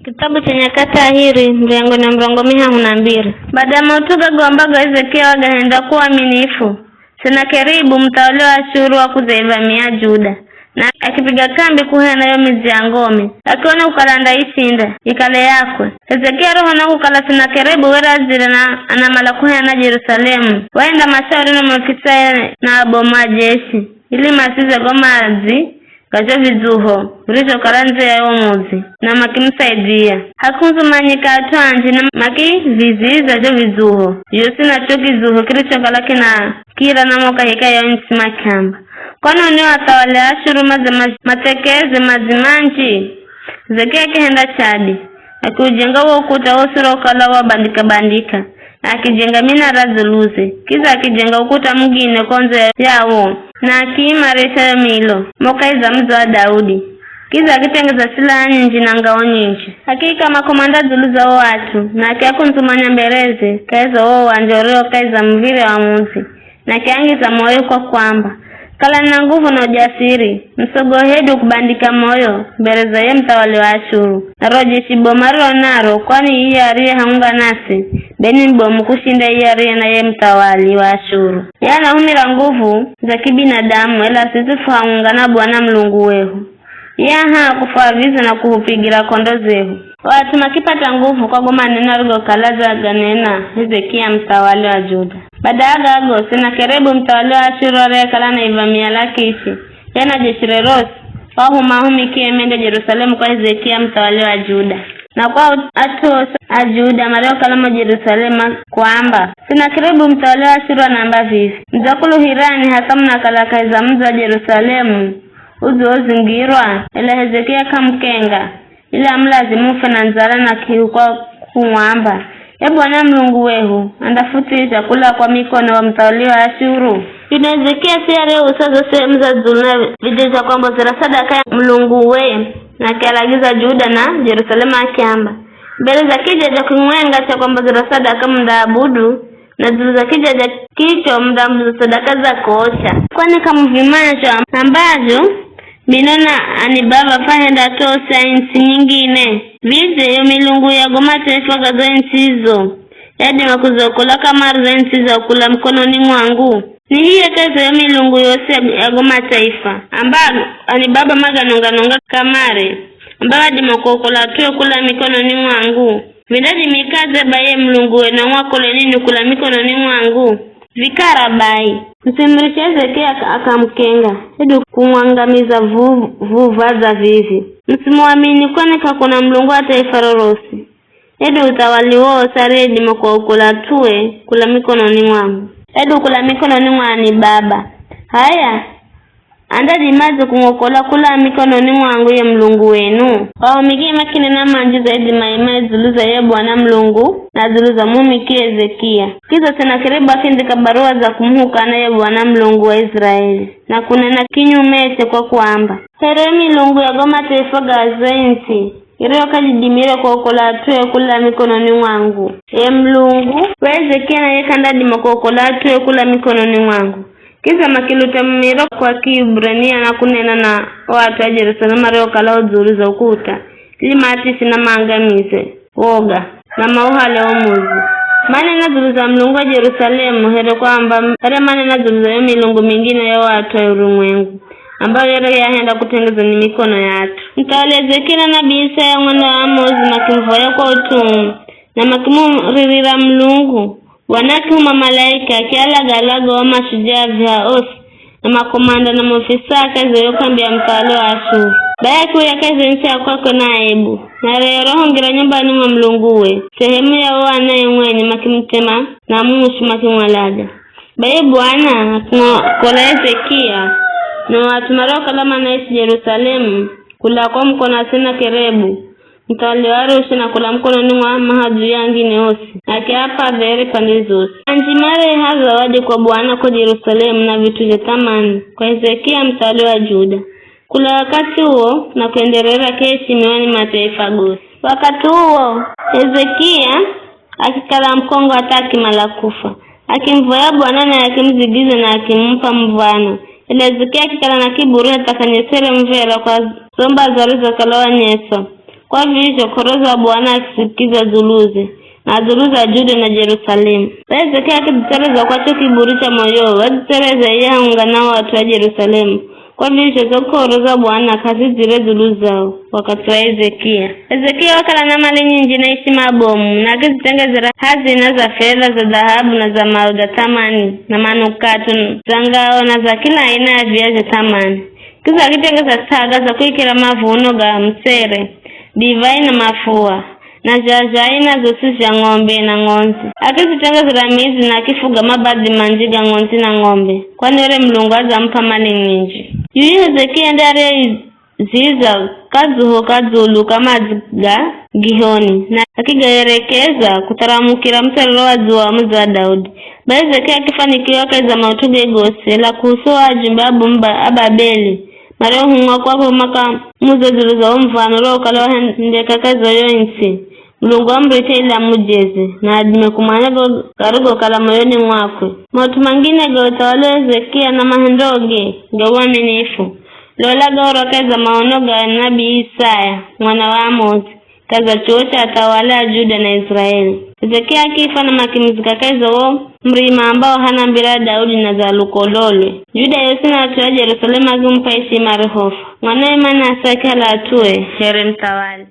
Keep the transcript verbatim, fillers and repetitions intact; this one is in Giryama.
Kitabu cha Nyakati Ahiri, mrengo na mrongo mihahu na mbiri. Baada ya maut'u gago ambago Hezekia wagahenda kwa uaminifu, Senakeribu, muthawali wa Ashuru, wakuzaivamia Juda, na akipiga kambi kuhena yo midzi ya ngome, akiona kukala andaishinda, ikale yakwe. Hezekia arohona kukala Senakeribu were adzire na anamala kuhena Jerusalemu, waenda mashauri na maofisae na abomu a jeshi, ili masize go madzi ga zho vidzuho virizhokala ndze ya wo mudzi, na makimusaidia. Hakundzumanyika at'u anji na makiviziza zho vidzuho, zhosi na cho kidzuho kirichokala kinakira na mo kahika yo ntsi makiamba, "Kwani oni o athawali a Ashuru madze ma-, mathekeze madzi manji?" Hezekia akihenda chadi, akiujenga wo ukuta wosi urokala wabandika-bandika, akijenga minara dzuluze, kidza akijenga ukuta mungine konze yawo, na akiimarisha yo milo mo kahi za mudzi wa Daudi. Kidza akitengeza silaha nyinji na ngao nyinji. Akiika makomanda dzulu za wo at'u, na akiakundzumanya mbereze kahi za wo uwanja urio kahi za muv̱irya wa mudzi, na akiangiza moyo kwa kwamba, "Kalani na nguvu na ujasiri, musogohe hedu kubandika moyo mbere za ye muthawali wa Ashuru. Na ro jeshi bomu ariro naro, kwani iye ariye hamwenga nasi, be ni mubomu kushinda iye ariye na ye muthawali wa Ashuru. Ye anahumira nguvu za kibinadamu, ela siswi fu hamwenga na Bwana Mulungu wehu. Ye ahaa kufuaviza na kuhupigira kondo zehu." O at'u makipata nguvu kwa go maneno arigokala adzaganena Hezekia muthawali wa Juda. Baada ya gago, Senakeribu muthawali wa Ashuru ariyekala anaivamia Lakishi, ye na jeshi re rosi, wahuma ahumikie mende Jerusalemu kwa Hezekia muthawali wa Juda, na kwa at'u osi a Juda mariokala mo Jerusalemu, kuamba, "Senakeribu muthawali wa Ashuru anaamba vivi, 'Mudzakuluhirani hatha munakala kahi za mudzi wa Jerusalemu udziwozingirwa, ela Hezekia k'amukenga, ili amulazimu ufe na ndzala na k'ihu kwa kumwamba, 'E Bwana Mulungu wehu andafutsirira kula kwa mikono wa muthawali wa Ashuru?'" Yuda Hezekia siareusa zo sehemu za dzulu na vijiji zha kwambozera sadaka ya Mulungu we, na akialagiza Juda na Jerusalemu akiamba, "Mbere za kija cha kimwenga cha kwambozera sadaka mundaabudu, na dzulu za kija cha kicho mundaabudu sadaka za kocha. Kwani k'amuvimanya zho ambazho mino na ani baba fahenda tosi a ntsi nyingine? Vidze yo milungu ya go mataifa ga zo ntsi zo yadima kuzokola kamare zo ntsi za kula mikononi mwangu? Ni hiye kahi za yo milungu yosi ya, ya go mataifa, ambago ani baba maganonga-nonga kamare, amba wadima kuokola at'ue kula mikononi mwangu? Vindadimikaze baye Mulungu wenu amwakoleni ni kula mikononi mwangu?" Vikara bai, musimuriche Hezekia aka-, akamukenga, hedu kumwangamiza vu-, vuvadza vivi. Musimuamini, kwani k'akuna Mulungu wa taifa rorosi, hedu uthawali wowosi ariyedima kuwaokola at'ue kula mikononi mwangu, hedu kula mikononi mwa ani baba. H'aya, andadimadze kumwokola kula mikononi mwangu ye Mulungu wenu? Wahumiki makinena manji zaidhi maima dzulu za ye Bwana Mulungu na dzulu za muhumiki Hezekia. Kidza Senakeribu akindhika baruwa za kumuhukana ye Bwana Mulungu wa Israeli, na kunena kinyumeche kwa kuamba, "Here milungu ya go mataifa ga zo ntsi, iriyo k'ajidimire kuokola at'ue kula mikononi mwangu, ye Mulungu wa Hezekia naye k'andadima kuokola at'ue kula mikononi mwangu." Kidza makiluta mumiro kwa Kihiburania na kunena na o at'u a Jerusalemu mariokala o dzulu za ukuta, ili maatisi na maangamize woga, na mauhale wo mudzi. Manena dzulu za Mulungu wa Jerusalemu, here kwamba, here manena dzulu za yo milungu mingine ya o at'u a urumwengu, ambayo yere yahenda kutengezwa ni mikono ya at'u. Muthawali Hezekia na nabii Isaya mwana wa Amozi makimuvoya kwa utungu, na makimuririra Mulungu. Bwana akihuma malaika, akialaga-alaga o mashujaa viha osi, na makomanda na maofisa kahi za yo kambi ya muthawali wa Ashuru. Bai akiuya kahi za ntsi ya kwakwe na aibu, na rero rohongira nyumbani mwa Mulunguwe, sehemu ya o anae mwenye makimuthema na mushi makimwalaga. Bai Bwana akimwokola Hezekia na o at'u mariokala manaisi Jerusalemu, kula kwa mukono wa Senakeribu, muthawali wa Rushe, na kula mikononi mwa mahadui angine osi, na akiap'a vere pande zosi. Anji mareha zawadi kwa Bwana ko Jerusalemu na vit'u zha thamani kwa Hezekia muthawali wa Juda. Kula wakathi uwo na kwenderera keeshimiwa ni mataifa gosi. Wakathi uwo, Hezekia akikala mukongo hatha akimala kufa. Akimuvoya Bwana naye akimudzigiza na akimup'a muv̱ano. Ela Hezekia akikala na kiburi hatha k'anyesere muv̱era kwa zo mbazi arizokala wanyeswa. Kwa vizho k'oro za Bwana akisikiza dzuluze, na dzulu za Juda na Jerusalemu. Bai Hezekia akidzetsereza kwa cho kiburi cha moyowe, wadzitsereza iye hamwenga na o at'u a Jerusalemu. Kwa vizho zo k'oro za Bwana k'azidzire dzulu zao wakathi wa Hezekia. Hezekia wakala na mali nyinji na ishima bomu, na akizitengezera hazina za fedha, za dhahabu na za mawe ga thamani, na manukato, za ngao na za kila aina ya viya zha thamani. Kidza akitengeza ts'aga za kuikira mavuno ga mtsere, divai na mafuha, na zha zha aina zosi zha ng'ombe na ng'ondzi. Akizitengezera midzi na akifuga mabadhi manji ga ng'ondzi na ng'ombe, kwani were Mulungu adzamup'a mali nyinji. Yuyu Hezekia nde ariyeziza kadzuho ka dzulu ka madzi ga Gihoni, na akigayerekeza kutharamukira mutsariro wa dzuwa wa mudzi wa Daudi. Bai Hezekia akifanikiwa kahi za maut'u ge gosi, ela kuhusu o ajumbe abomu ba-, a Babeli, mariohumwa kwakwe makamuza dzulu za wo muv̱ano uriwokala wahendeka kahi za yo ntsi, Mulungu wamuricha ili amujeze, na adime kumanya go garigokala moyoni mwakwe. Maut'u mangine ga uthawali wa Hezekia na mahendoge ga uaminifu, lola gaorwa kahi za maono ga nabii Isaya, mwana wa Amozi, kahi za chuwo cha athawali a Juda na Israeli. Hezekia akifa na makimuzika kahi za wo murima ambao hanambira Daudi na za lukololwe. Juda yosi na at'u a Jerusalemu akimup'a ishima arihofa. Mwanawe Manase akihala at'ue here muthawali.